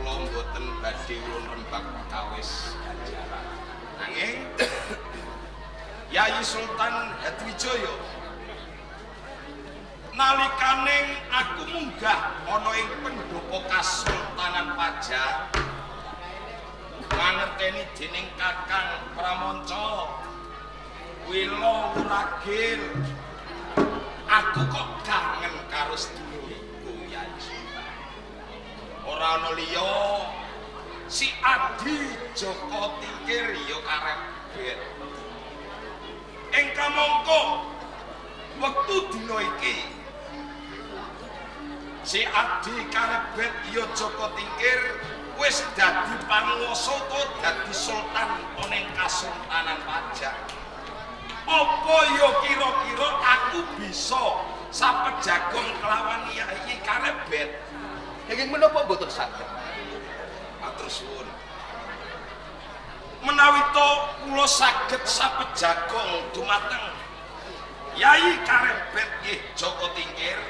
kula mboten badhe ulun rembag perkawis ganjaran. Nanging Yayi Sultan Hadiwijaya, nalikaning aku munggah ana ing pendopo Kasultanan Pajang mangerteni dening Kakang Pramanca Wila Wuragil, aku kok kangen karo sedulurku Yayi Sultan. Ora ana liya, si Adi Joko Tingkir ya karebet. Ing kamangka wektu dina iki si Adi karebet ya Joko Tingkir wis dadi panguwasa utawa dadi sultan ana ing Kasultanan Pajang. Apa ya kira-kira aku bisa sapejagong kelawan Yayi Karebet? Kenging menapa mboten saged? Matur suwun. Menawi to kula saged sapejagong dumateng Yayi Karebet nggih Joko Tingkir,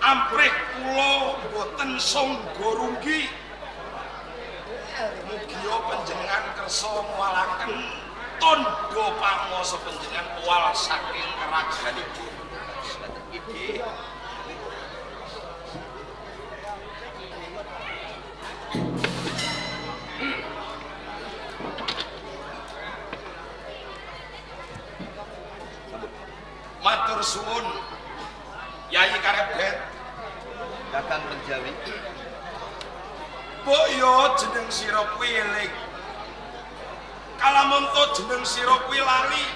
amprih kula mboten sangga runggi. Mugia panjenengan kersa ngwalaken tandha panguwasa panjenengan owal saking raganipun. Nggih. Matur suwun Yayi Karebet. Kakang Penjawi. Mbok yo jeneng sira kuwi eling. Kalamunto jeneng sira kuwi lali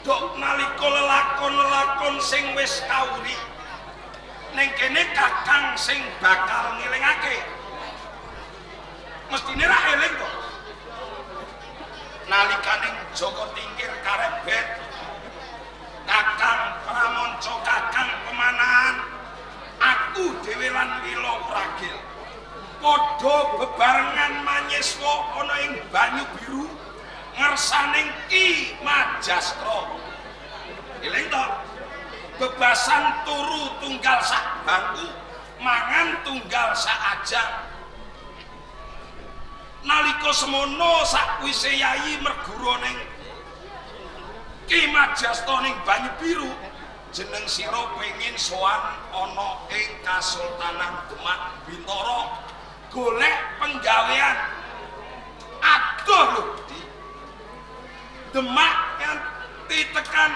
dok nalika lelakon-lelakon sing wis kawuri. Ning kene kakang sing bakal ngelingake. Mestine ra eling to. Nalikaning Joko Tingkir karebet, Kakang Pramanca, Kakang Pemanahan, aku dhewe lan Wila Wuragil padha bebarengan manyeswa ana ing banyu biru ngersaning Ki Majastra. Eling to? Bebasan turu tunggal sak bangku, mangan tunggal sak ajang. Nalika semono sakwise Yayi mergura ning Ki Majastra ning banyu biru, jeneng sira pengin sowan ana ing Kasultanan Demak Bintara golek penggawean. Aduh lho, Di. Demak nganti tekan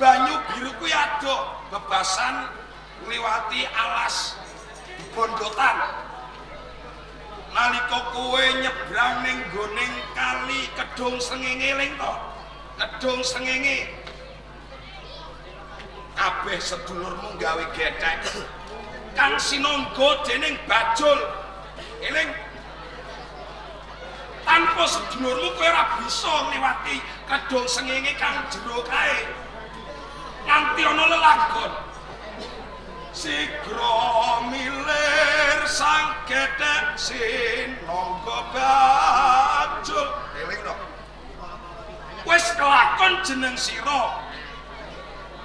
banyu biru kuwi adoh, bebasan ngliwati alas Bondotan. Nalika kowe nyebrang ning gone kali Kedung Srengenge, eling to? Kedung Srengenge. Kabeh sedulurmu gawe gethek kang sinangga dening Bajul. Eling. Tanpa sedulurmu kowe ora bisa ngliwati Kedung Srengenge kang jero kae. Nganti ana lelagon. Sigra milir sang gethek sinangga Bajul. Eling to? Wis kelakon jeneng sira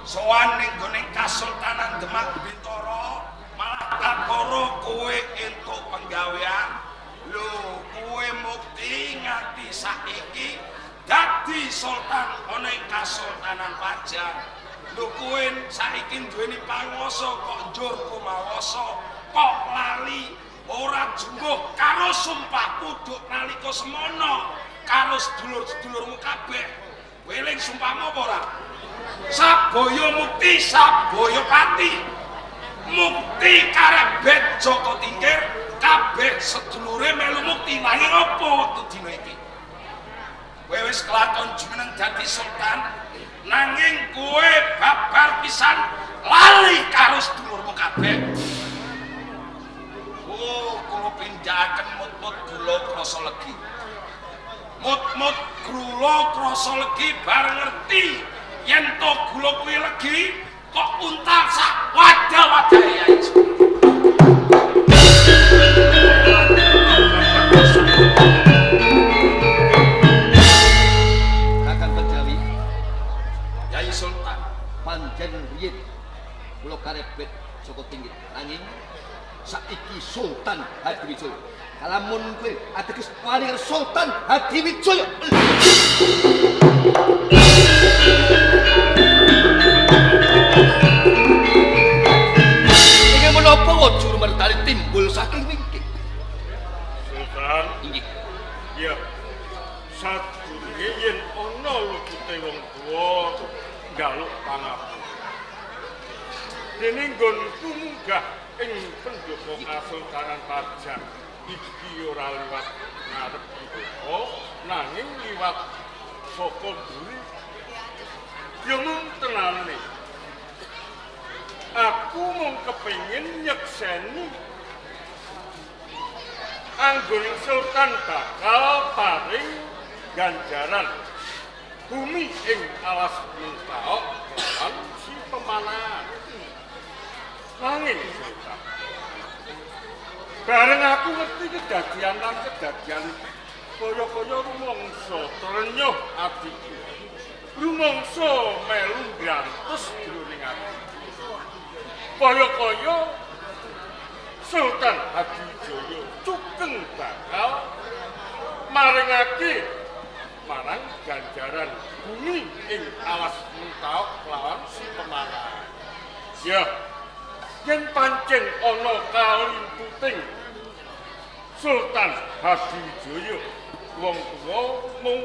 sowan ning gone Kasultanan Demak Bintara, malah kakara kowe entuk penggawean. Lho, kowe mukti nganti saiki dadi sultan ana ing Kasultanan Pajang. Lho, kowe saiki duweni panguwasa kok njur kumawasa, kok lali ora jumbuh karo sumpahku duk nalika semono karo sedulur-sedulurmu kabeh. Kowe eling sumpahmu apa ora? Sabaya mukti, sabaya pati. Mukti karebet Joko Tingkir, kabeh sedulure melu mukti. Nanging apa wektu dina iki? Kowe wis kelakon jumeneng dadi sultan, nanging kowe babar pisan lali karo sedulurmu kabeh. Oh, kula pindhaken mut-mut gula krasa legi. Mut-mut gula krasa legi bar ngerti yen to gula kuwi legi kok untal sak wadah-wadahe Yai. Kakang Penjawi, Yai Sultan, pancen riyin kula karebet Joko Tingkir, nanging saiki Sultan Hadiwijaya. Kalamun kowe ateges wani karo Sultan Hadiwijaya. Inggih menapa Wajuru Mertani timbul saking wingking? Sultan, Inggih. ya. Sadurunge yen ana lupute wong tuwa njaluk pangapura. Dene nggonku munggah ing pendopo Kasultanan Pajang iki ora liwat ngarep pendopo nanging liwat saka mburi. Ya mung tenane. Aku mung kepengin nyekseni anggon Sultan bakal paring ganjaran bumi ing alas Mentaok lan si pemanahan. Nanging Sultan, bareng aku ngerti kedadian lan kedadian kaya-kaya rumangsa trenyuh atiku. Rumangsa melu ngrantes jroning ati. Kaya-kaya Sultan Hadiwijaya cukeng bakal maringake marang ganjaran bumi ing alas Mentaok lawan si pemanahan. Ya, yen pancen ana kalimputing Sultan Hadiwijaya, wong tuwa mung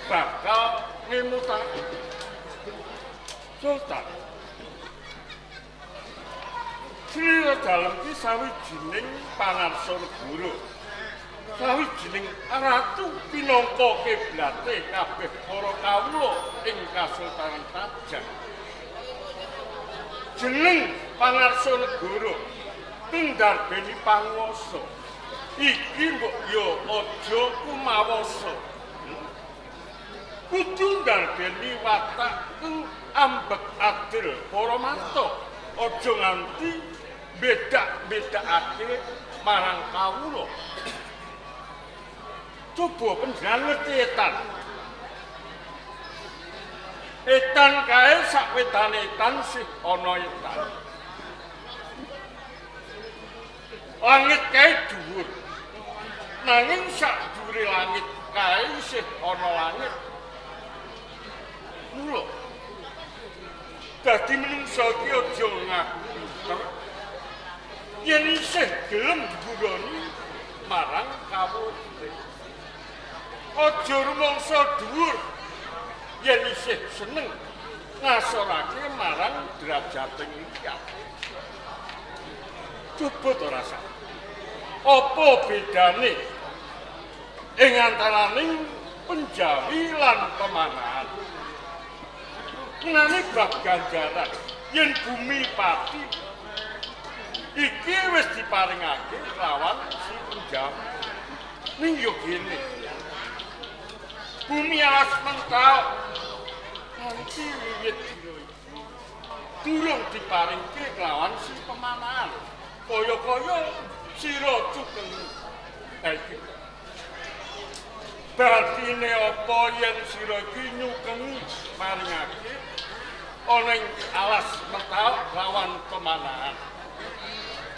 bakal ngemutake. Sultan Sri dalem ki sawijining pangarsa negara. Sawijining ratu pinangka kiblate kabeh para kawula ing Kasultanan Pajang. Jeneng pangarsa negara tindarbeni panguwasa. Iki mbok ya aja kumawasa. Kudu ndarbeni watak kang ambek adil para mata. Aja nganti bedak-bedakake marang kawula. Coba panjenengan ngerti etan. Etan kae sakwetane etan sih ana etan. Langit kae dhuwur. Nanging sak dhuwure langit kae isih ana langit. Mula dadi menungsa iki aja ngaku pinter. Yen isih gelem ngguroni marang kawula. Aja rumangsa dhuwur yen isih seneng ngasorake marang derajating liyan. Coba to rasa. Apa bedane ing antaraning Penjawi lan pemanahan? Ngenane bab ganjaran yen bumi pati iki wis diparingake lawan si Penjawi. Ning yo gene. Bumi alas Mentaok nganti wiwit dina iki durung diparingke kelawan si pemanahan. Kaya-kaya sira cukeng. Ha iki. Batine apa yen sira iki nyukengi maringake ana ing alas Mentaok lawan pemanahan?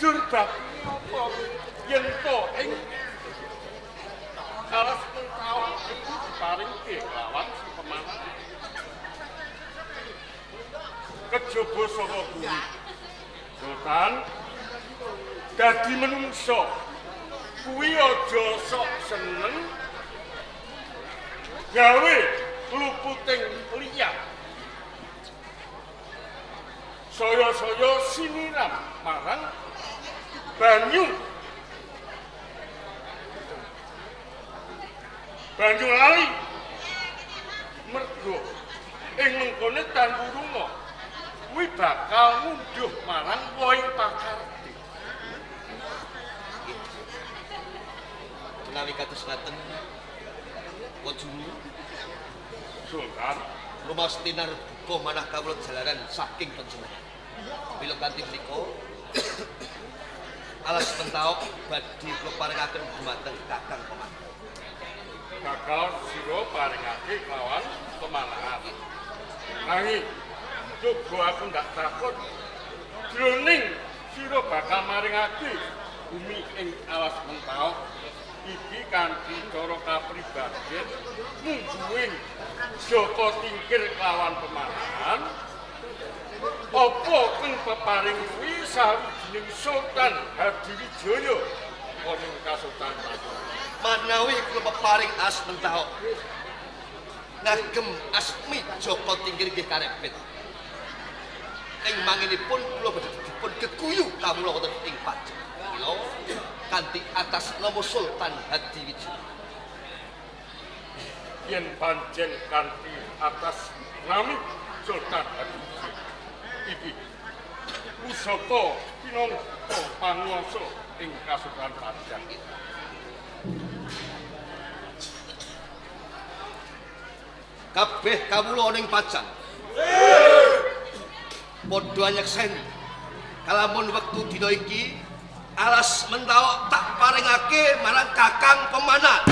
Jur batine apa yen to ing alas Mentaok iku diparingke lawan si pemanahan? Kejaba saka kuwi, Sultan, dadi menungsa kuwi aja sok seneng gawe luputing liyan. Saya-saya siniram marang banyu. Banyu lali mergo ing mengkone tanpa kuwi bakal ngunduh marang wohing pakarti. Menawi kados ngaten Wajuru Sultan, rumaos tinarbuka manah kawula jalaran saking panjenengan. Mila kanthi menika alas Mentaok badhe kula paringaken dumateng Kakang Pemanahan. Bakal sira paringake lawan pemanahan. Nanging coba aku ndak takut jroning sira bakal maringake bumi ing alas Mentaok iki kanthi cara kapribaden mungguing Jaka Tingkir kelawan Pemanahan apa kang peparing kuwi sawijining Sultan Hadiwijaya ana ing Kasultan Pajang. Manawi kula peparing alas Mentaok ngagem asmi Jaka Tingkir nggih karepet. Ing manginipun kula badhe dipun geguyu kawula wonten ing Pajang. Mila kanthi atas nama Sultan Hadiwijaya. Yen pancen kanthi atas nami Sultan Hadiwijaya iki pusaka pinangka panguwasa ing Kasultan Pajang. Kabeh kawula ning Pajang padha nyekseni kalamun wektu dina iki alas Mentaok tak paringake marang Kakang Pemanahan.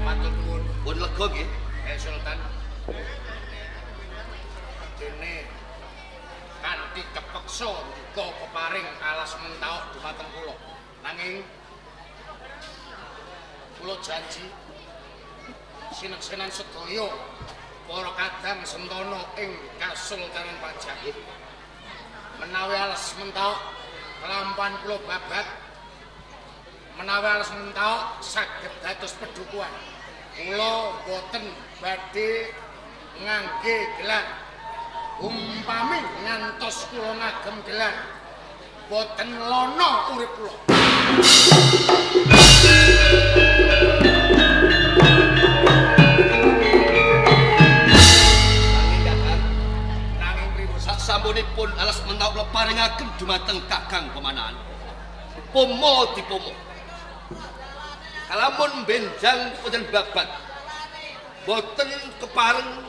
Matur nuwun. Pun lega nggih. Sultan. Dene kanthi kepeksa duka peparing alas Mentaok dumateng kula. Nanging kula janji sineksenan sedaya para kadang sentana ing Kasultanan Pajang. Menawi alas Mentaok kelampahan kula babat, menawi alas Mentaok saged dados pedukuhan, kula boten badhe ngangge gelar. Umpami ngantos kula ngagem gelar, boten lana urip kula. Nanging Kakang, nanging pripun sasampunipun alas Mentaok kula paringaken dumateng Kakang Pemanahan. Pomo dipomo. Kalamun benjang wonten babat boten kepareng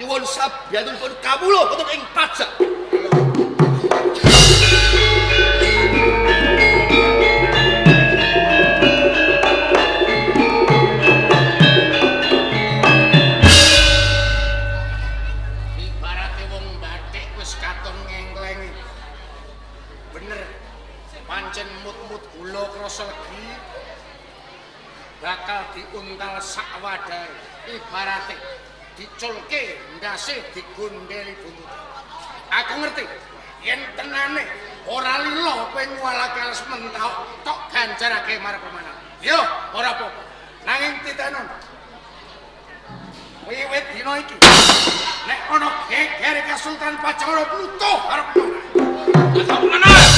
nyuwun sabiyantunipun kawula wonten ing Pajang. Ibarate wong bathik wis katon ngengklengi. Bener. Pancen mut-mut gula krasa legi bakal diuntal sak wadahe. Ibarate diculke ndase digondeli buntute. Aku ngerti yen tenane ora lila kowe nguwalake alas Mentaok tok ganjarake marang Pemanahan. Yo, ora apa-apa. Nanging titenon. Wiwit dina iki nek ana gegere Kasultan Pajang ora nutuh karo Pemanahan. Kakang Pemanahan.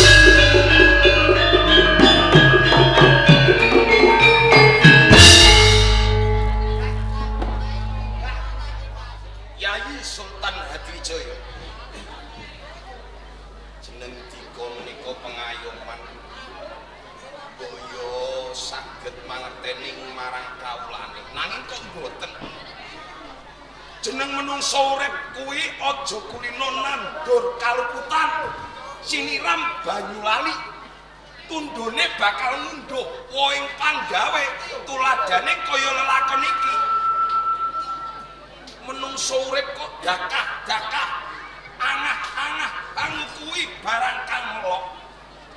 Yayi Sultan Hadiwijaya jeneng dika menika pengayoman boyo saged mangerteni marang kawulane, nanging kok mboten. Jeneng menungsa urip kuwi aja kulino nandur kaluputan siniram banyu lali, tundhone bakal ngunduh wohing panggawe tuladane kaya lelakon iki. Menungso urip kok dakah-dakah angah-angah bang kuwi barang kang melok.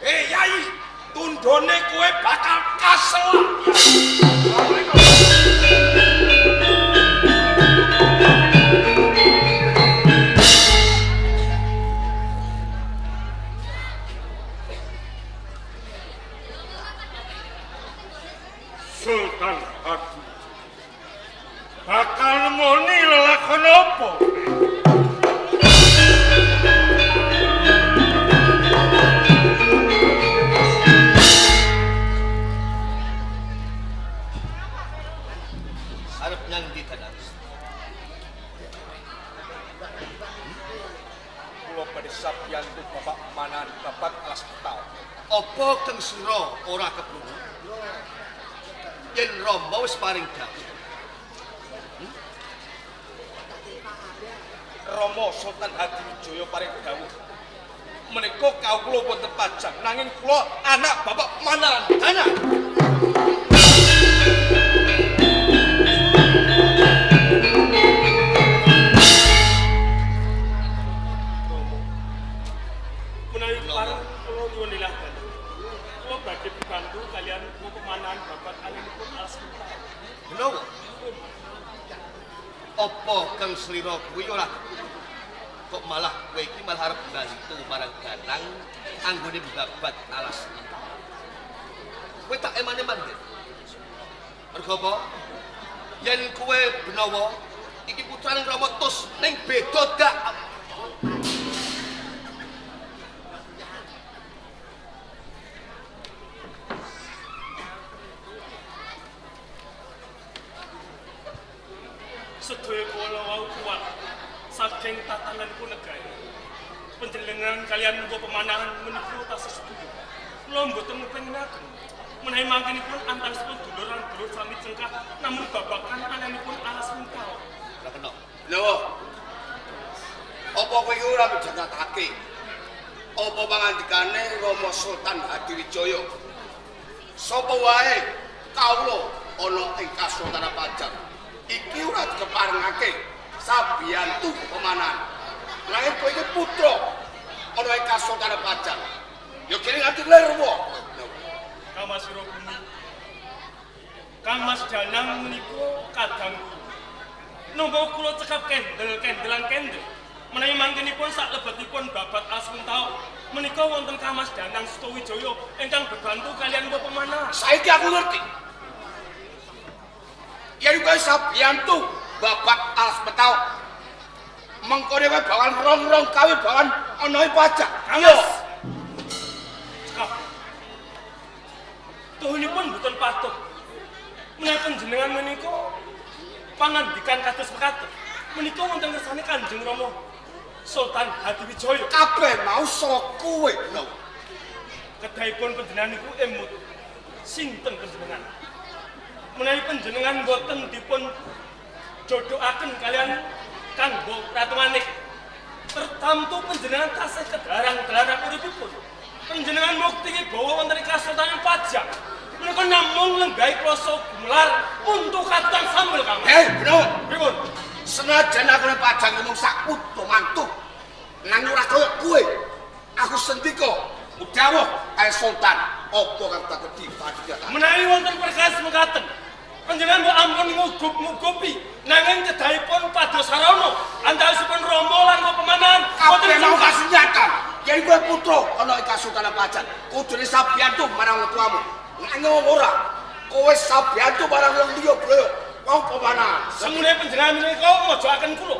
Yai, tundhone kowe bakal kaselak. Sultan Hadiwijaya bakal nemoni lelakon apa? Arep nyang ndi Danang? Kula badhe sabiyantu Bapak Pemanahan babat alas Mentaok. Apa kang sira ora keprungu? Yen Rama wis paring dawuh. Rama Sultan Hadiwijaya paring dawuh menika kawula wonten Pajang, nanging kula anak Bapak Pemanahan. Anak. Slira kuwi ora kok malah kowe iki malah arep mbantu marang Ganang anggone mbabat alas. Kowe tak eman-eman nggih. Mergo apa? Yen kowe Benawa iki putrane Rama Tus ning beda dak. Sedaya kula wau kuat saking tatananipun negari. Panjenengan kalian muga pemanahan menika tasih setuju. Kula mboten ngepenginaken menawi mangkinipun antawisipun dulur lan dulur sami cengkah namun babagan ananipun alas mungkal. Ora kena. Lho. Apa kowe iki ora midhangetake? Apa pangandikane Rama Sultan Hadiwijaya? Sapa wae kawula ana ing Kasultanan Pajang. Iki ora dikeparengake sabiyantu pemanahan. Nanging kowe iki putra ana ing Kasultanan Pajang. Ya kene nganti lirwa. Kang Mas Wirabumi. Kang Mas Danang menika kadangku. Napa kula cekap kendel-kendelan kendel. Menawi mangkenipun saklebetipun babat Asmuntaok menika wonten Kang Mas Danang Sutawijaya ingkang bebantu kalian pemanahan. Saiki aku ngerti. Yen kowe sabiyantu babat alas metaok. Mengkone kowe bakal rong-rong kawe bakal ana ing pajak. Yo. Cekap. Tuhunipun mboten patut. Menawi panjenengan menika pangandikan kados mekaten. Menika wonten kersane Kanjeng Rama Sultan Hadiwijaya. Kabeh mau saka kowe. Lho. Kedahipun panjenengan niku emut sinten panjenengan? Menawi panjenengan boten dipun jodohaken kalian kanggo Ratu Manik, tertamtu panjenengan tasih kedarang-kedarang uripipun. Panjenengan mukti bawa wonten ing Kasultanan Pajang. Menika namung lenggahi kloso gumelar untuk katutan sambel Kang. Hei, Benawa. Pripun? Senajan aku ning Pajang mung sak putu mantu. Nanging ora kaya kowe. Aku sendika dawuh kaya Sultan apa kang tak kedhi padha. Menawi wonten perkawis mekaten, panjenengan mbok ampun ngugup-ngugupi nanging cedhahipun padosarana antawisipun Rama lan pemanahan kabeh mau kasunyatan. Yen kowe putra ana ing Kasultanan Pajang, kudune sabiyantu marang wong tuamu. Nanging ora, kowe sabiyantu marang wong liya broyo. Wong pemanahan. Semune panjenengan menika mojokaken kula.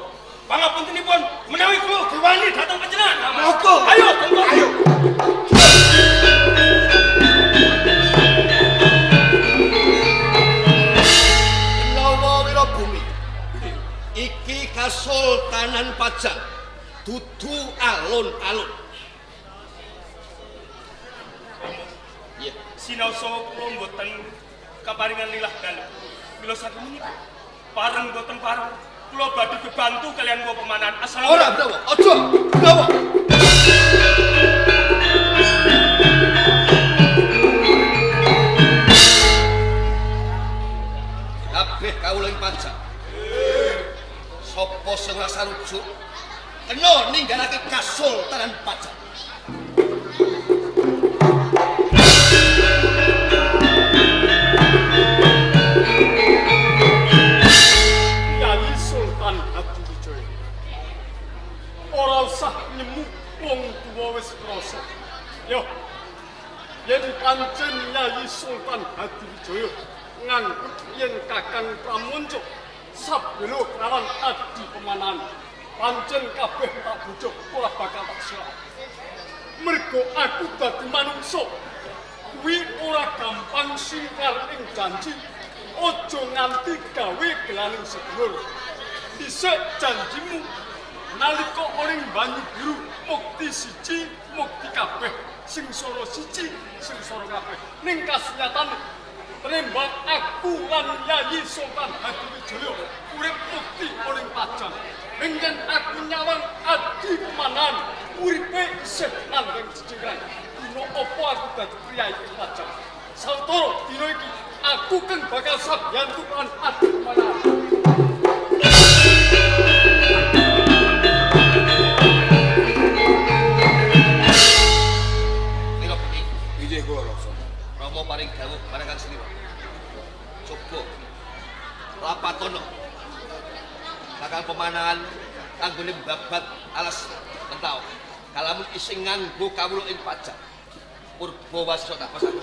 Pangapuntenipun menawi kula gewani dhateng panjenengan. Monggo. Ayo, tengko. Ayo. Benawa Wirabumi. Iki Kasultanan Pajang. Dudu alun-alun. Iya. Sinaosa kula mboten kaparingan lilah dalem. Mila saking menika pareng mboten pareng kula badhe bebantu kalian kula pemanahan. Ora Assalamualaikum. Benawa, aja Benawa. Kabeh kawula ing Pajang. Sapa sing ora sarujuk kena ninggalake Kasultanan Pajang. Yayi Sultan Hadiwijaya. Ora usah nyemu wong tuwa wis krasa. Yo. Yen pancen Yayi Sultan Hadiwijaya nganggep yen Kakang Pramunca sabelo kelawan adi pemanahan, pancen kabeh tak bujuk ora bakal tak selak. Mergo aku dadi manungsa kuwi ora gampang singkar ing janji. Aja nganti gawe gelaning sedulur. Dhisik janjimu nalika ning banyu biru mukti siji mukti kabeh, sengsara siji sengsara kabeh. Ning kasunyatane tenimbang aku lan Yayi Sultan Hadiwijaya urip mukti ning Pajang. Ning yen aku nyawang adi pemanahan uripe isih langgeng jejengkran. Dina apa aku dadi priyayi ing Pajang? Sawetara dina iki aku keng bakal sabiyantu lan adi pemanahan. Wirabumi, Inggih kula rasa. Rama paring dawuh marang Kang Slira. Coba lapatono. Kakang pemanahan anggone babat alas Mentaok. Kalamun isih nganggo kawula ing pajak. Purba Wasisa tak pasang.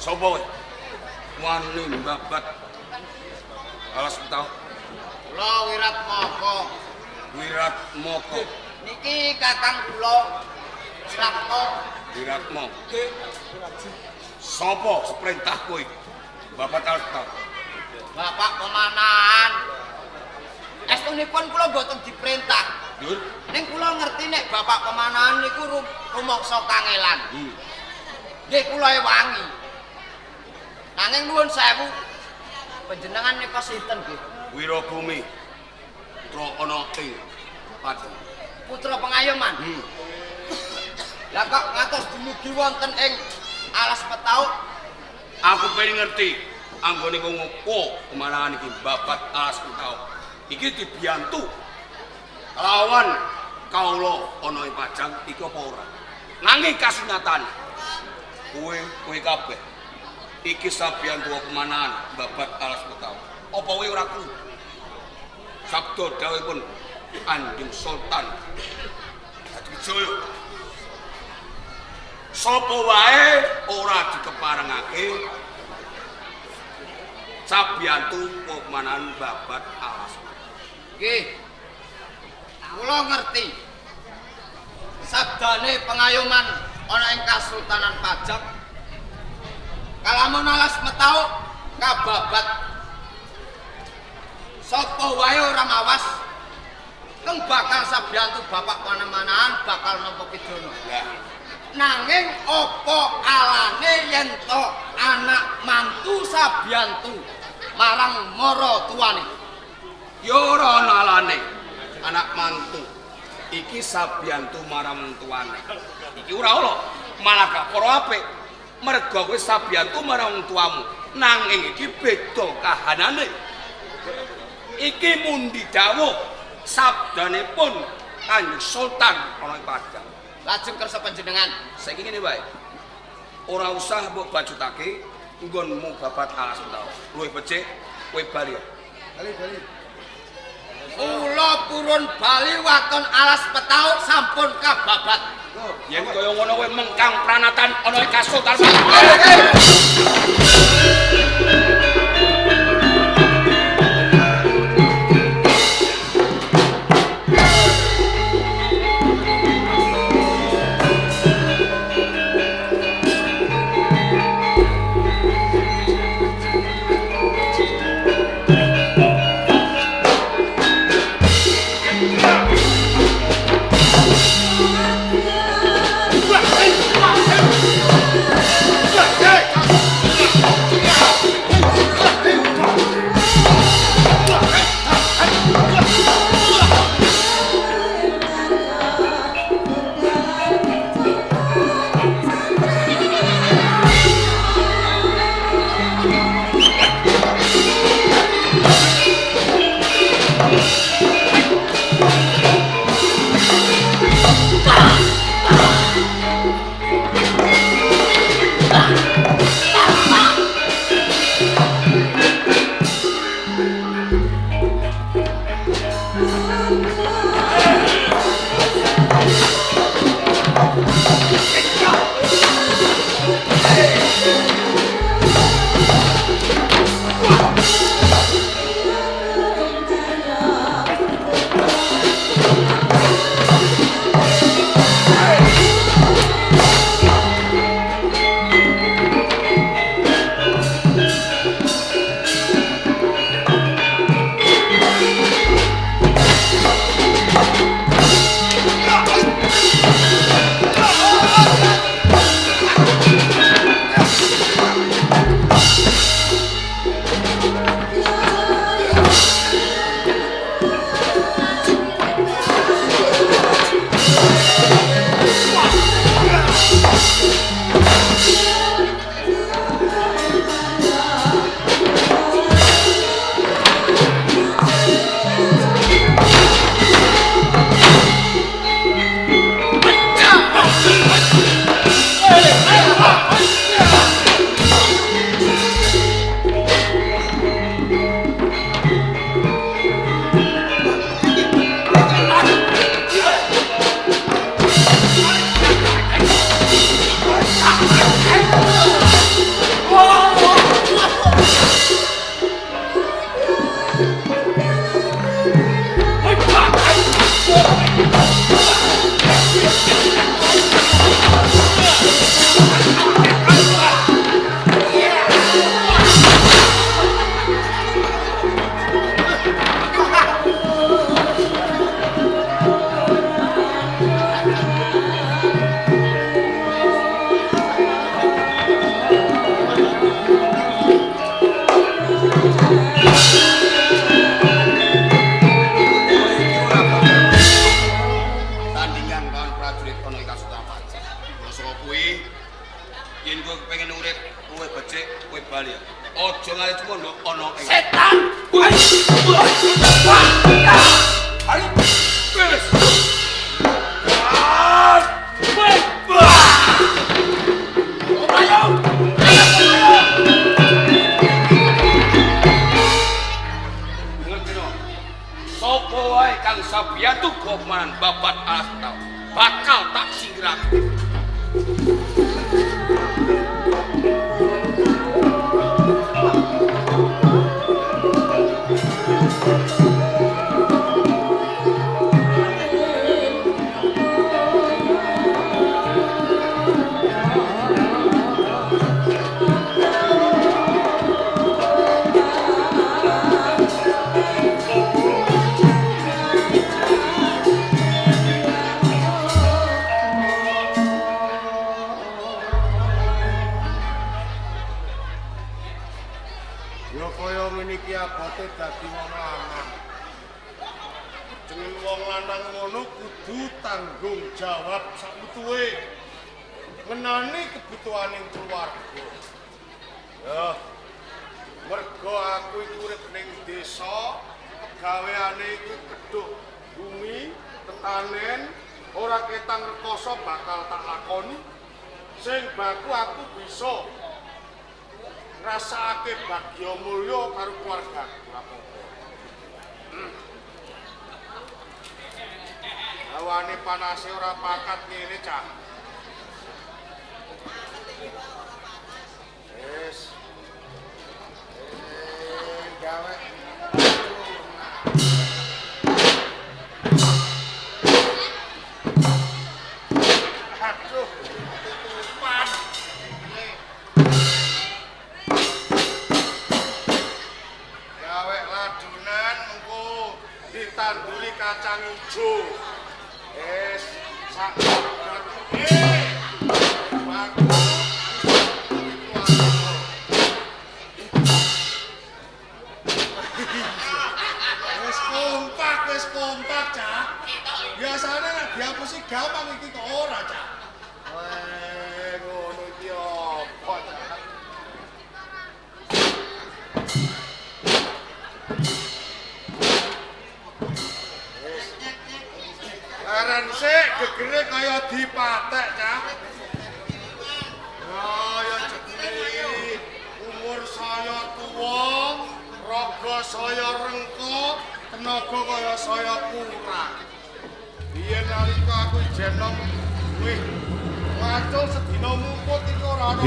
Sapa kowe? Wani mbabat alas Mentaok. Kula Wiratmoko. Wiratmoko. Niki kakang kula Wiratmo. Wiratmo. Sapa perintah kowe? Babat alas Mentaok. Bapak pemanahan. Estunipun kula mboten diperintah. Njur, ning kula ngerti nek bapak pemanahan niku rumangsa kangelan. Nggih kula ewangi. Nanging nuwun sewu, panjenengan nika sinten nggih? Wirabumi. Putra ana ing Pajang. Putra Pengayoman. Lah kok ngantos dumugi wonten ing alas Mentaok? Aku pengen ngerti anggone wong opo pemanahan iki babat alas Mentaok. Iki dibiyantu lawan kawula ana ing Pajang iki apa ora? Nanging kasunyatan kowe kowe kabeh iki sabiyantu pemanahan babat alas Mentaok. Apa kowe ora krungu? Sabda dawuhipun Kanjeng Sultan Hadiwijaya. Sapa wae ora dikeparengake sabiyantu pemanahan babat alas. Nggih. Kula ngerti. Sabdane Pengayoman ana ing Kasultanan Pajang. Kalamun alas Mentaok kababat sapa wae ora mawas keng bakal sabiyantu bapak panemanahan bakal nampa pidana. Nanging apa alane yen to anak mantu sabiyantu marang mara tuane? Ya ora ana alane anak mantu iki sabiyantu marang tuane. Iki ora ala, malah gak para apik. Merga kowe sabiyantu marang tuamu. Nanging iki beda kahanane. Iki mundi dawuh sabdanipun Kanjeng Sultan ana ing Pajang. Lajeng kersa panjenengan. Saiki ngene wae. Ora usah mbok bajutake nggonmu babat alas Mentaok. Luwih becik kowe bali. Bali-bali. Kula purun bali waton alas Mentaok sampun kababat. Yen kaya ngono kowe mengkang pranatan ana ing Kasultan. Hey!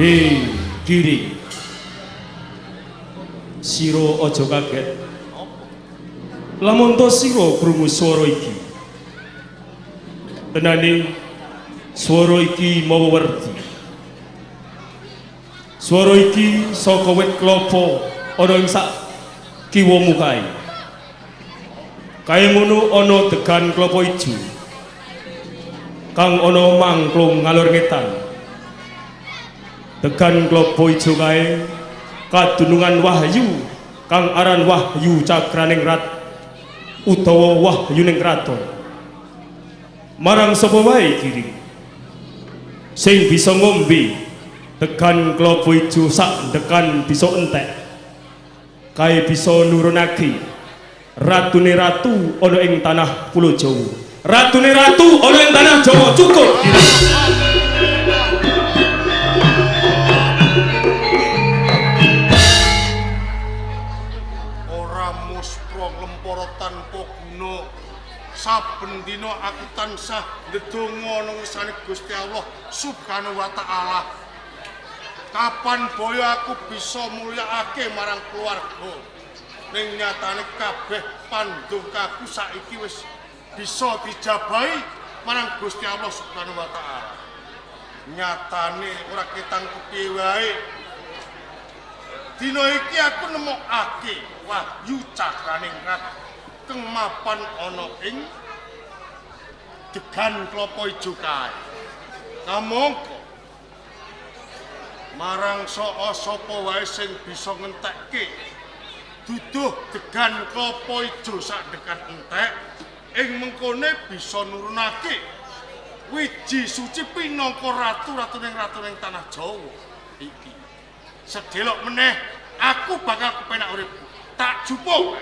Hei, Giring. Sira aja kaget. Lamun to sira krungu swara iki. Tenane swara iki mawa werdi. Swara iki saka wit klapa ana ing sak kiwa mukae. Kae ngono ana degan klapa ijo. Kang ana mangklung ngalor ngetan. Degan klapa ijo kae kadunungan wahyu kang aran Wahyu Cakraningrat utawa Wahyuning Kraton. Marang sapa wae Giring sing bisa ngombe degan klapa ijo sak degan bisa entek, kae bisa nurunake ratune ratu ana ing tanah Pulo Jawa. Ratune ratu ana ing tanah Jawa. Cukup Giring. Saben dina aku tansah ndedonga nang ngersane Gusti Allah Subhanahu wa taala. Kapan boyo aku bisa mulyakake marang keluarga. Ning nyatane kabeh pandongkaku saiki wis bisa dijabahi marang Gusti Allah Subhanahu wa taala. Nyatane ora ketang kepiye wae. Dina iki aku nemokake wahyu cakraningrat kang mapan ana ing degan klapa ijo kae. Kamangka marang saka wae sing bisa ngentekke duduh degan klapa ijo sak degan entek ing mengkone bisa nurunake wiji suci pinangka ratu-ratuning ratuning tanah Jawa iki. Sedelok meneh aku bakal kepenak uripku. Tak jupuk.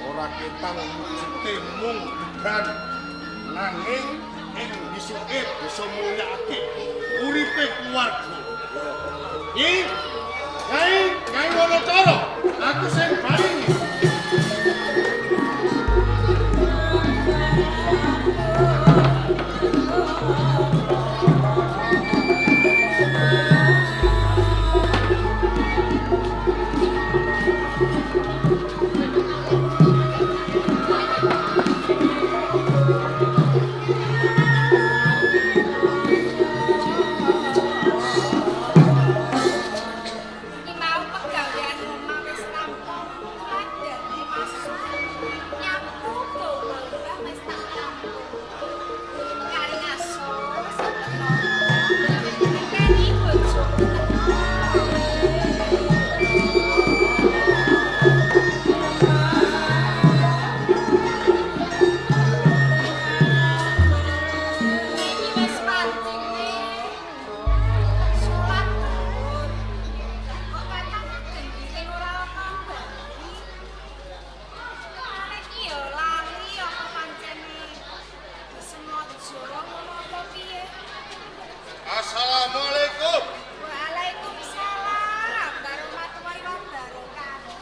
Ora ketang wujude mung degan nanging ing bisuke bisa mulyakake uripe keluarga. Nyi, Nyai, Nyai Wanacara, aku sing bali. Assalamualaikum. Waalaikumsalam warahmatullahi wabarakatuh.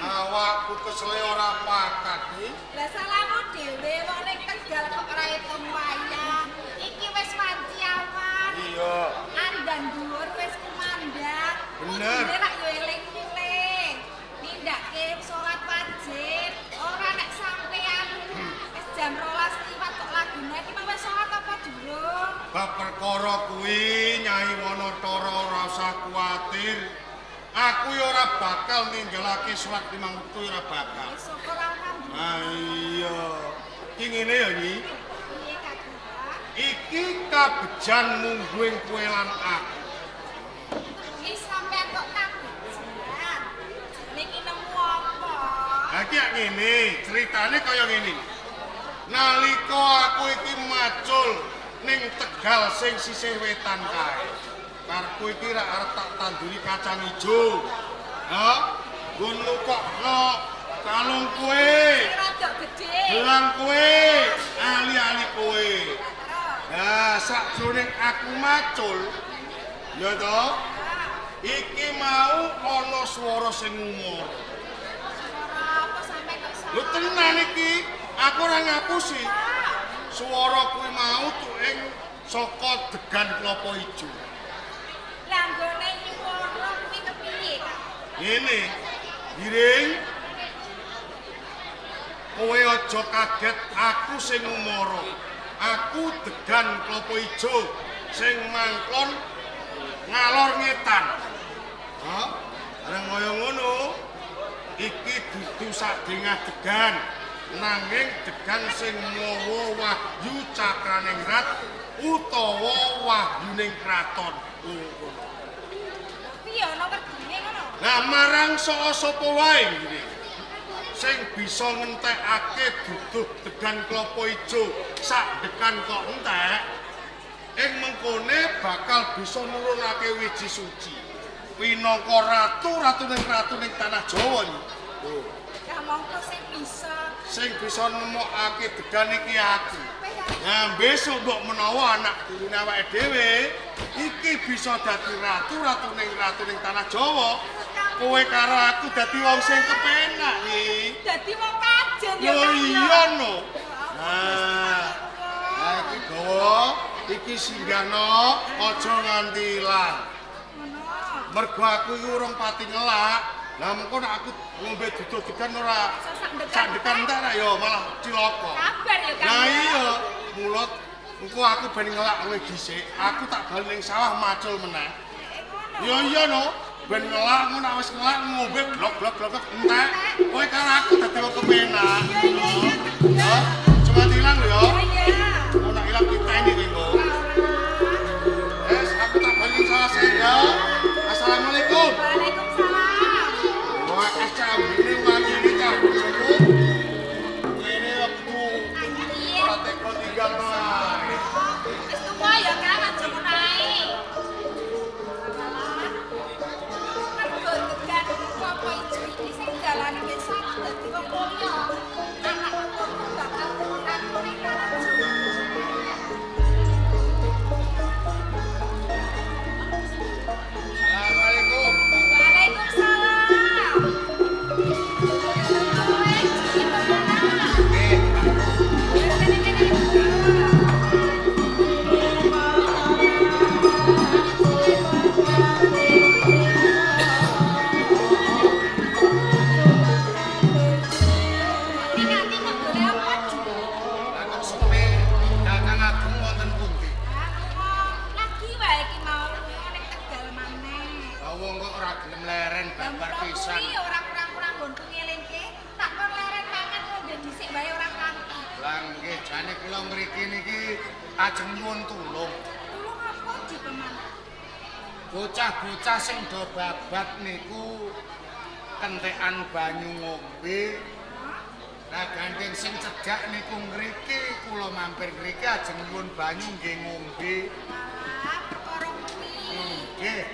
Awakku kesele ora pakat iki. Lah salamu dhewe wong ning Tegal kok ora etung wayang. Iki wis wanci awan. Iya. Andan dhuwur wis kumandhang. Bener. Kudune rak yo eling mulih. Nindakake salat wajib, ora nek sampean wis jam 12 liwat kok lagune iki wis salat apa durung? Bab perkara kuwi Nyai Wanatara ora usah kuwatir. Aku ya ora bakal ninggalake salat limang wektu ora bakal. Wis syukur alhamdulillah. Ah iya. Iki ngene ya Nyi. Piye Kakak? Iki kabejan mungguing kowe lan aku. Iki sampean kok kabejan. Niki nemu apa? Lah iki ngene, ceritane kaya ngene. Nalika aku iki macul ning Tegal sing sisih wetan kae. Karepku iki rak arep tak tanduri kacang ijo. Ha? Nggon nukokno kalung kowe, Rada gedhe. gelang kowe, ali-ali kowe. Lah sakjroning aku macul, ya to? Iki mau ana swara sing ngumur. Swara apa sampean kok Lho tenan iki, aku ora ngapusi. Swara kuwi mau tuing saka degan klapa ijo. Lah nggone nyuwara kuwi kepiye, Kak? Ngene, Giring. Kowe aja kaget aku sing ngumara. Aku degan klapa ijo sing mangklon ngalor ngetan. Ha? Areng kaya ngono. Iki dudu sadengah degan, nanging degan sing mawa wahyu cakraningrat utawa wahyuning kraton. Ngono. Piye ana werdine ngono? Lah marang saka sapa wae ngene. Sing bisa ngentekake duduh degan klapa ijo sak degan kok entek, ing mengkone bakal bisa nurunake wiji suci. Pinangka ratu-ratuning ratu ning tanah Jawa iki. Kamangka sing bisa. Sing bisa nemokake degan iki aku. Nah, besok mbok menawa anak turune awake dhewe iki bisa dadi ratu ratu ning tanah Jawa. Kowe karo aku dadi wong sing kepenak iki. Dadi wong kajen ya. Lho iya no. Nah, nah iki gawa, iki singgahno, aja nganti ilang. Ngono. Mergo aku iki urung pati ngelak. Lah mengko nek aku ngombe duduh degan ora sak degan entek ra ya malah cilaka. Kabar ya Kang. Lah iya, mulut engko aku ben ngelak kowe dhisik, aku tak bali ning sawah macul meneh. Ngono. Ya iya no, ben ngelak ngono nek wis ngelak ngombe blok blok blok entek. Kowe karo aku dadi wong kepenak. Iya iya iya. Ya, cuma ilang lho ya. Iya. Aku nak ilang diteni kowe engko. Wes, aku tak bali ning sawah sik ya. Assalamualaikum. Waalaikumsalam. Wah, es cambine wangine cah bojoku. Ngene wektu ora tega tinggal ae. Wis tuwa ya Kang, aja ngono ae. Mergo degan klopo ijo iki sing dalane wis aku dadi wong mulya. Anak putuku bakal dadi ratu ning tanah Jawa. Assalamualaikum. Waalaikumsalam. Nggih, Nganti kok golek apa, Ju? Lah kok sepi Kakang Agung wonten pundi? Lagi wae iki mau ning Tegal maneh. Lah wong kok ora gelem leren babar pisan. Kuwi ora kurang-kurang nggonku ngelingke, tak kon leren mangan ngombe dhisik wae ora kanthi. Lah nggih jane kula mriki niki ajeng nyuwun tulung. Tulung apa Di Peman? Bocah-bocah sing do babat niku kentekan banyu ngombe. Lah gandeng sing cedhak niku ngriki kula mampir ngriki ajeng nyuwun banyu nggih ngombe. Malah perkara kuwi. Nggih.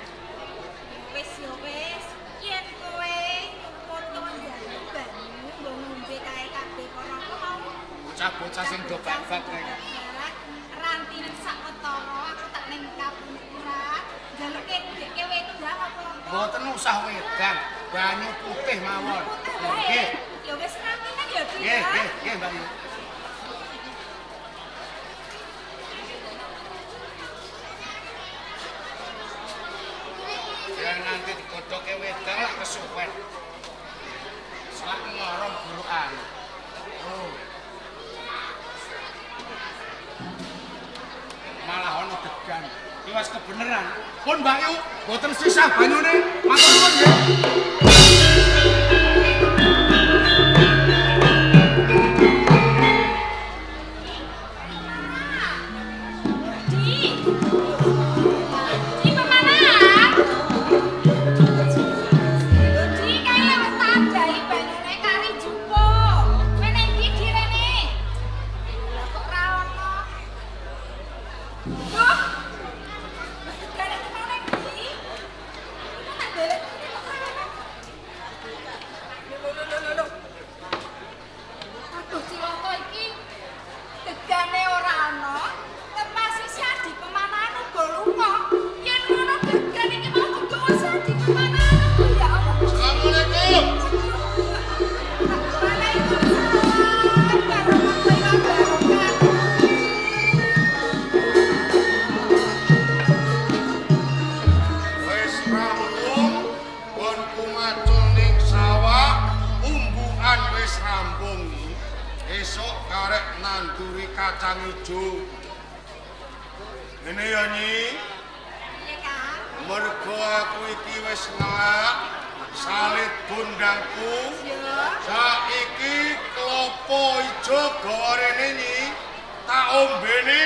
Wis ya wis, yen kowe nyuwun njaluk banyu nggo ngombe kae kabeh para apa mau. Bocah-bocah sing do babat niku. Rantine sak wetara aku tak ning kapuran njaluke dheke wedang apa apa. Mboten usah wedang, banyu putih mawon. Putih wae. Nggih. Ya wis rantine ya Di. Nggih, nggih, nggih Mbak Yu. Ya nanti digodhoke wedang lak kesuwen. Selak ngorong burukan. Oh. Malah ana degan. Iki wis kebeneran. Pun Mbak Yu, mboten sisah banyune. Matur nuwun nggih. Di. Di pemanahan. Di kae wis tak ajahi banyune kari jupuk. Kowe nang ndi Di rene? Lah kok ora ono. Duh. Degane kok nang ndi? Kok tak golek kok ora ono. Lho lho lho lho. Aduh cilaka iki. Degane ora ana, tepasi si Adi Pemanahan uga lunga. Yen ngono degan iki mau digawa si Adi Pemanahan ya Allah. Assalamualaikum. Waalaikumsalam warahmatullahi wabarakatuh. Wis rampung, nggonku macul ning sawah, umbukan wis rampung. Esuk karek nanduri kacang ijo. Ngene ya Nyi, Piye, Kang? mergo aku iki wis ngelak salit bondangku. Ya. Saiki klopo ijo gawa rene Nyi, tak ombene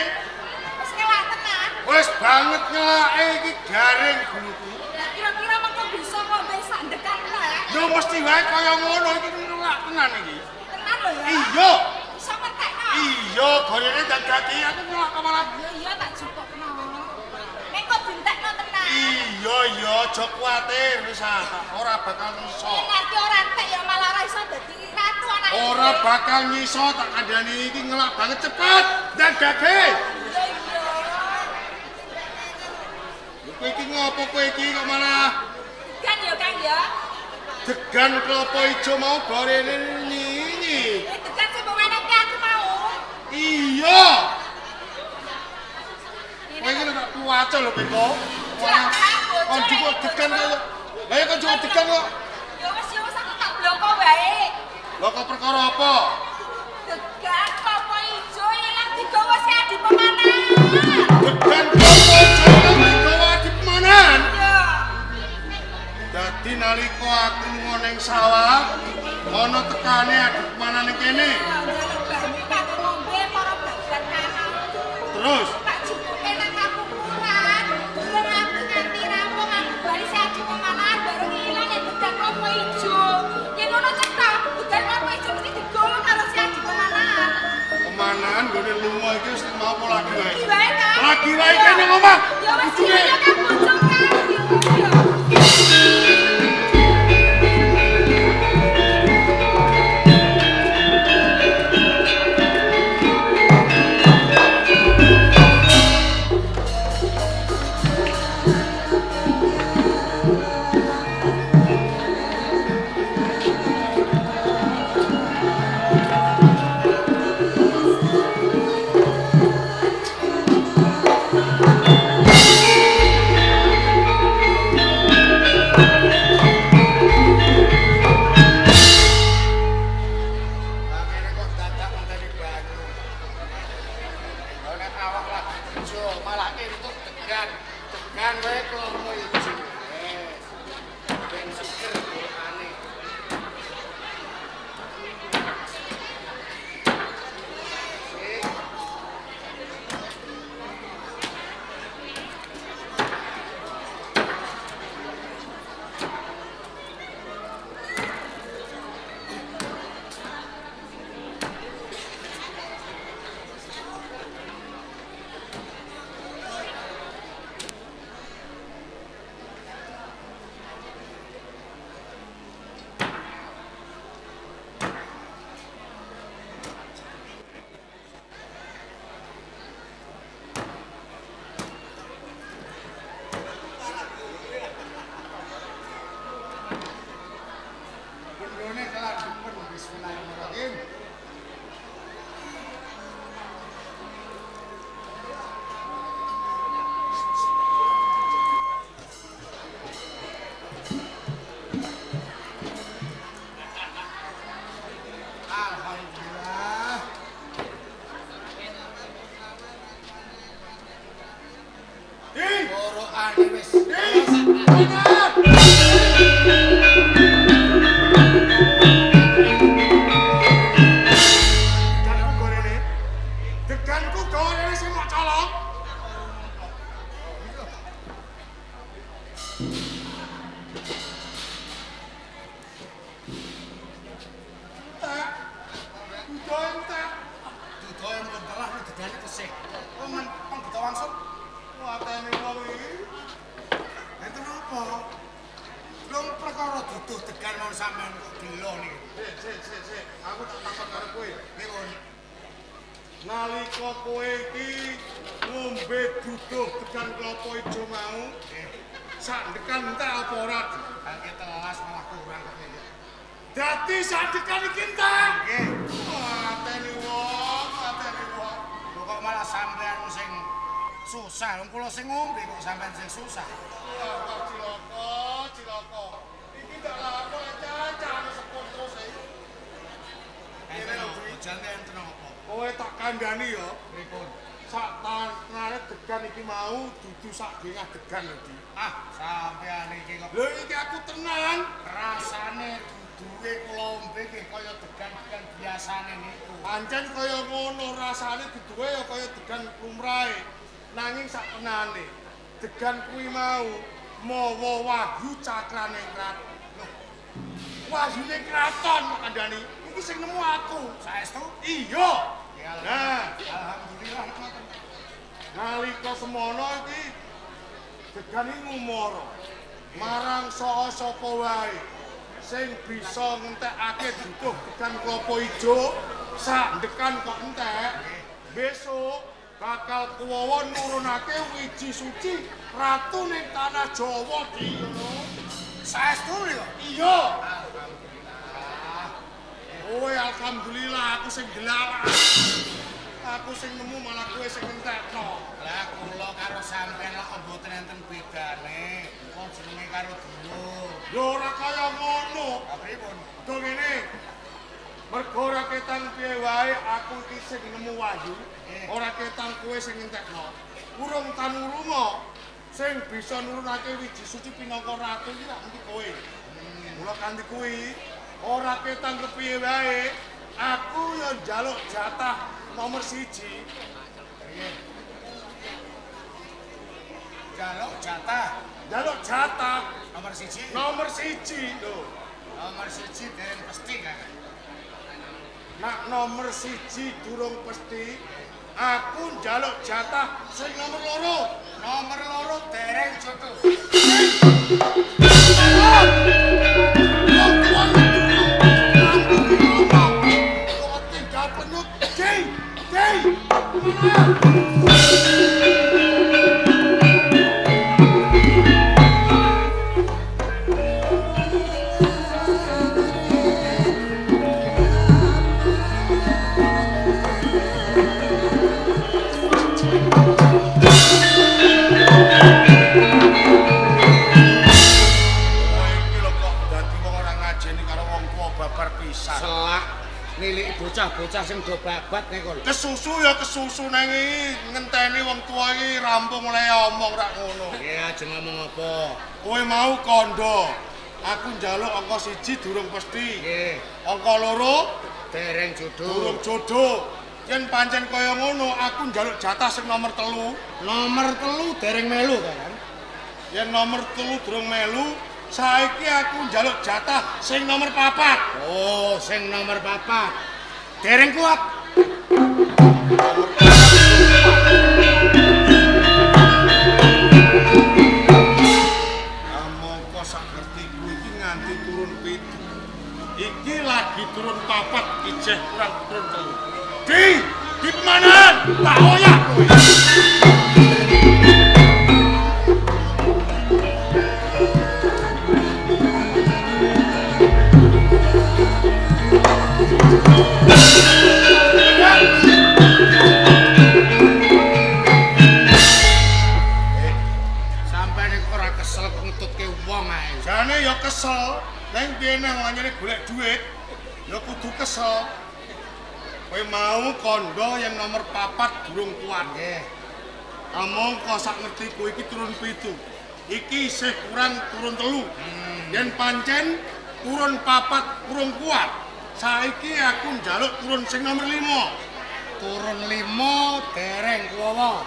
Wis ngelak tenan. wis banget ngelake iki garing guluku. Lah kira-kira mengko bisa ngombe sak ndekan ta? Yo mesti wae kaya ngono iki ngelak tenan iki. Tenan lho ya. Iya. Iso ngentekno. Iya, gorene dadi aku ngelak malah. Iya iya tak jupukno. Nek kok dientekno tenan. Iya iya, aja kuwatir wis ah, ora bakal iso. Nek ngerti ora entek ya malah ora iso dadi ratu. Ora bakal nyiso tak kandhani iki ngelak banget cepet dan gage. Iya iya. Kowe iki ngopo kowe iki kok malah Degan ya Kang ya. Degan klopo ijo mau barene nyinyi. Degan sing mbok wenehke aku mau. Iya. Kowe iki tak kuwaca lho kowe kok. Kon jupuk degan kok. Lah ya kon jupuk degan kok. Ya wis aku tak bloko wae. Lho kok perkara apa? Degan klopo ijo ilang digawa si Adi Pemanan. Degan klopo ijo ilang digawa Adi Pemanan. Iya. Dadi nalika aku lunga ning sawah, ana tekane Adi Pemanan ning kene. Njaluk banyu kanggo ngombe para babat kanan. Terus tak jupuke nang kapukuran, durung aku nganti rampung aku bali si Adi Pemanan bareng ilang ya degan klopo ijo. Yen ngono cetha, degan klopo ijo mesti digawa karo si Adi Pemanan. Pemanan nggone lunga iki wis mau apa lagi wae? Lagi wae Kang. Lagi wae kene nang omah. Ya wis ya Kang bojo Kang. Yo. Ngene kok dadak ngenteni banyu. Lha nek awak lagi kerja malah entuk degan. Degan wae klopo ijo. Wes. Ben seger golekane. Sik. Bendone kelandepen bismillahirrahmanirrahim. Alhamdulillah. Ding! Borokane wis. Ding! Deganku gorene. Deganku gorene sing mok colong. Entek. Dudoe entek. Dudoe mun telah degane tesih. Wong men pengbeto wangsul. Watene wong iki. Enten apa? Lho perkara duduh degan mau sampean kok gelo niki. Sik, sik, sik, sik. Aku tak takon karo kowe. Pripun? Nalika kowe iki ngombe duduh degan klopo ijo mau, sak degan entek apa ora? Bangke telas malah kurang kok iki. Dadi sak degan iki entek. Nggih. Watene wong, watene wong. Lho kok malah sampean sing susah, wong kula sing ngombe kok sampean sing susah. Wah, cilaka, cilaka. Iki tak lakon cacah sepur terus iki. Ngene lho, jane enten apa? Kowe tak kandhani ya. Pripun? Sak tanane degan iki mau dudu sak gengah degan lho, Di. Ah, sampean iki kok Lho iki aku tenan. rasane duduhe kula ombe nggih kaya degan-degan biasane niku. Pancen kaya ngono rasane duduhe ya kaya degan lumrahe. Nanging sak tenane degan kuwi mau mawa wahyu cakrane kraton. Lho, wahyune kraton kok kandhani. Iki sing nemu aku. Saestu? Iya. Ya, Nah, alhamdulillah nek ngoten. nalika semono iki degan iki ngumara marang saka sapa wae Sing bisa ngentekake duduh degan klopo ijo sak ndekan kok entek. Besok bakal kuwawa nurunake wiji suci ratu ning tanah Jawa ki ngono. Saestu lho. Iya. Alhamdulillah. Kowe alhamdulillah aku sing gelawak. Aku sing nemu malah kowe sing ngentekno. Lah kula karo sampean lak mboten enten bedane. Wong jenenge karo dulur. Ya ora kaya ngono. Lah pripun? Do ngene. Mergo ora ketang piye wae aku iki sing nemu wahyu, ora ketang kowe sing ngentekno. Urung tanurunga sing bisa nurunake wiji suci pinangka ratu iki lak mesti kowe. Mula kanthi kuwi ora ketang kepiye wae aku ya njaluk jatah nomor 1. Njaluk jatah. Njaluk jatah nomor 1. Nomor 1 lho. Nomor 1 dereng pasti Kakang. Nak nomor 1 durung pasti, aku njaluk jatah sing nomor 2. Nomor 2 dereng jodoh. Wong tuwa kok tinggal penut. Di, di. Nilik bocah-bocah sing do babat niku lho. Kesusu ya kesusu nang iki ngenteni wong tuwa iki rampung mulai omong rak ngono. Nggih, aja ngomong apa. Kowe mau kandha. Aku njaluk angka 1 durung pasti. Nggih. Angka 2 dereng jodoh. Durung jodoh. Yen pancen kaya ngono, aku njaluk jatah sing nomor 3. Nomor 3 dereng melu kan? Yen nomor 3 durung melu, saiki aku njaluk jatah sing nomor 4. Oh, sing nomor 4. Dereng kuat. Kamangka sak ngertiku iki nganti turun 7. Iki lagi turun 4, ijeh kurang turun 3. Di pemanahan, tak oyak kowe. Sampeyan iku ora kesel kok ngetutke wong ae. Jane ya kesel, ning piye nang wanyane golek duit, ya kudu kesel. Kowe mau kandha yen nomor 4 durung kuat. Nggih. Kamangka sak ngertiku iki turun 7. Iki isih kurang turun 3. Yen pancen turun 4 kurang kuat, saiki aku njaluk turun sing nomor 5. Turun 5 dereng kuwawa.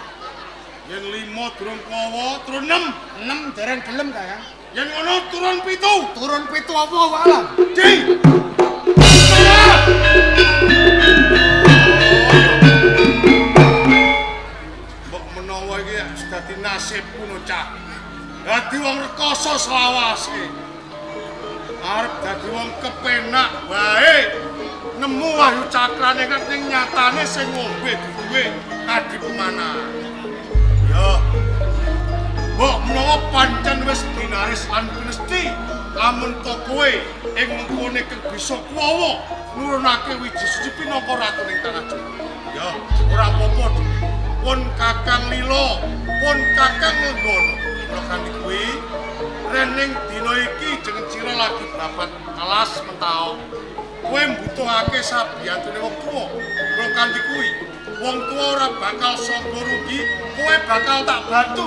Yen 5 durung kuwawa, turun 6. 6 dereng gelem Kakang. Yen ngono turun 7. Turun 7 apa wae? Di. Mbok menawa iki dadi nasibku no cah. Dadi wong rekoso selawase. Arep dadi wong kepenak wae. Nemu wahyu cakrane kan ning nyatane sing ngombe duwe Adi Pemana. Ya. Mbok menawa pancen wis dinaris lan pinesti lamun to kowe ing mengkone kang bisa kuwawa nurunake wiji suci pinangka ratu ning tanah Jawa. Ya, ora apa-apa. Pun Kakang Lila, pun Kakang Lenggono. Mula kanthi kuwi rening dina iki jeneng sira lagi babat alas mentaok. Kowe mbutuhake sabiyantune wong tuwa. Mula kanthi kuwi wong tuwa ora bakal sangga rugi, kowe bakal tak bantu.